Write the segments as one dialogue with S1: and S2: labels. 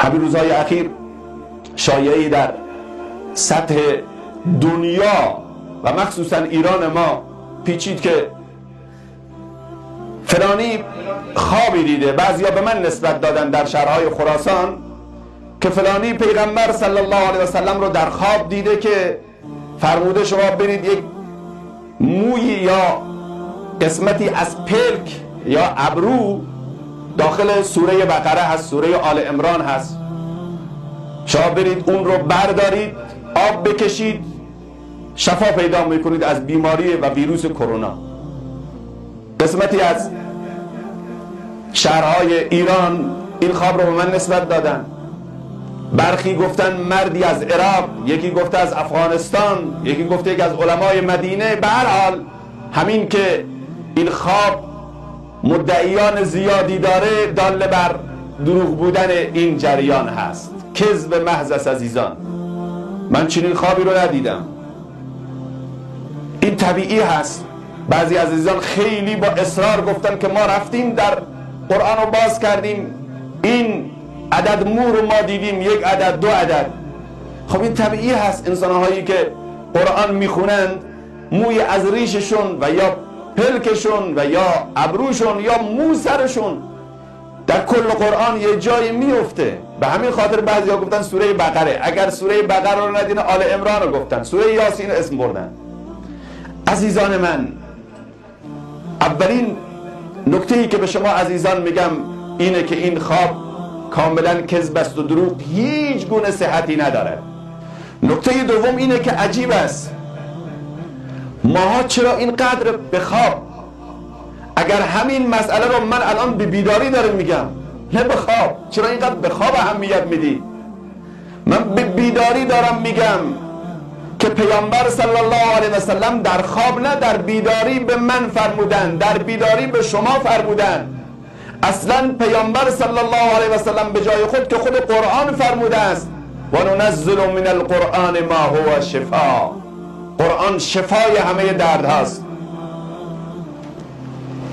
S1: همین روزهای اخیر شایعه‌ای در سطح دنیا و مخصوصا ایران ما پیچید که فلانی خوابی دیده. بعضیا به من نسبت دادن در شهرهای خراسان که فلانی پیغمبر صلی الله علیه و سلم رو در خواب دیده که فرموده شما برید یک موی یا قسمتی از پلک یا ابرو داخل سوره بقره هست، سوره آل عمران هست، شما برید اون رو بردارید، آب بکشید، شفا پیدا میکنید از بیماری و ویروس کرونا. قسمتی از شهرهای ایران این خواب رو به من نسبت دادن. برخی گفتن مردی از عراق، یکی گفته از افغانستان، یکی گفته یکی از علمای مدینه. به هر حال همین که این خواب مدعیان زیادی داره دال بر دروغ بودن این جریان هست. کذب محض است عزیزان. من چنین خوابی رو ندیدم. این طبیعی هست. بعضی عزیزان خیلی با اصرار گفتن که ما رفتیم در قرآن رو باز کردیم، این عدد مو رو ما دیدیم، یک عدد، دو عدد. خب این طبیعی هست. انسانهایی که قرآن میخونند موی از ریششون و یا پلکشون و یا ابروشون یا مو سرشون در کل قرآن یه جایی میفته. به همین خاطر بعضیا گفتن سوره بقره. اگر سوره بقره رو ندین آل عمران رو گفتن، سوره یاسین رو اسم بردن. عزیزان من، اولین نکته‌ای که به شما عزیزان میگم اینه که این خواب کاملا کذب است و دروغ، هیچ گونه صحتی نداره. نکته دوم اینه که عجیب است ماها چرا اینقدر به خواب، اگر همین مسئله رو من الان به بیداری دارم میگم نه به خواب، چرا اینقدر به خواب اهمیت میدی؟ من به بیداری دارم میگم که پیامبر صلی الله علیه و سلم در خواب نه، در بیداری به من فرمودن، در بیداری به شما فرمودن. اصلا پیامبر صلی الله علیه و سلم به جای خود که خود قرآن فرموده است، و ننزل من القرآن ما هو شفا. قرآن شفای همه درد هاست.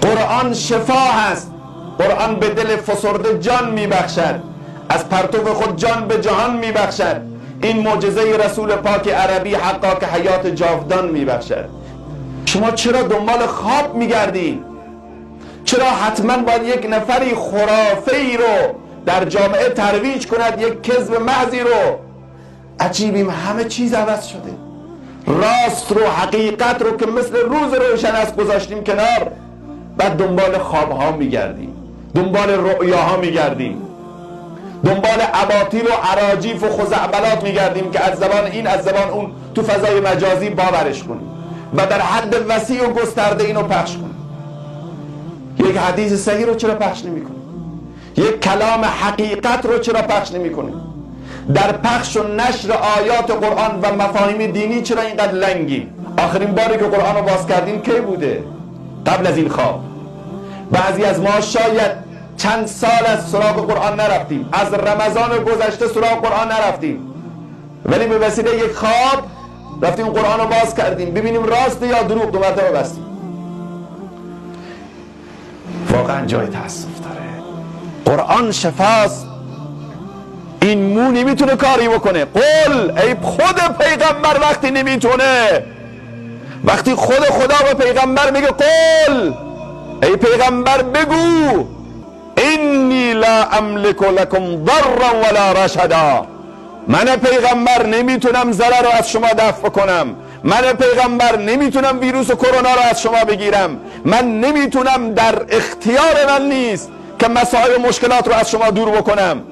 S1: قرآن شفا هست. قرآن به دل فسرده جان میبخشد، از پرتو خود جان به جهان میبخشد. این معجزه رسول پاک عربی حقا که حیات جاودان میبخشد. شما چرا دنبال خواب میگردید؟ چرا حتما باید یک نفری خرافه ای رو در جامعه ترویج کند، یک کذب محضی رو؟ عجیبیم، همه چیز عوض شده. راست رو، حقیقت رو که مثل روز روشن است گذاشتیم کنار، بعد دنبال خوابها میگردیم، دنبال رؤیاها میگردیم، دنبال اباطیل و اراجیف و خزعبلات میگردیم که از زبان این از زبان اون تو فضای مجازی باورش کنیم و در حد وسیع و گسترده اینو پخش کنیم. یک حدیث صحیح رو چرا پخش نمی کنیم؟ یک کلام حقیقت رو چرا پخش نمی کنیم؟ در پخش و نشر آیات قرآن و مفاهیم دینی چرا اینقدر لنگیم؟ آخرین باری که قرآن رو باز کردیم کی بوده؟ قبل از این خواب. بعضی از ما شاید چند سال از سراغ قرآن نرفتیم، از رمضان گذشته سراغ قرآن نرفتیم، ولی به وسیله یک خواب رفتیم قرآن رو باز کردیم ببینیم راست یا دروغ، دو مرتبه بستیم. واقعا جای تأسف داره. قرآن شفاست. این مو نمیتونه کاری بکنه. قل ای خود پیغمبر وقتی نمیتونه، وقتی خود خدا به پیغمبر میگه قل ای پیغمبر بگو انی لا املک لکم ضرا ولا رشدا، من پیغمبر نمیتونم ضرر رو از شما دفع کنم، من پیغمبر نمیتونم ویروس کرونا رو از شما بگیرم، من نمیتونم، در اختیار من نیست که مسائل و مشکلات رو از شما دور بکنم.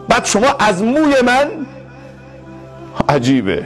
S1: بعد شما از موی من؟ عجیبه.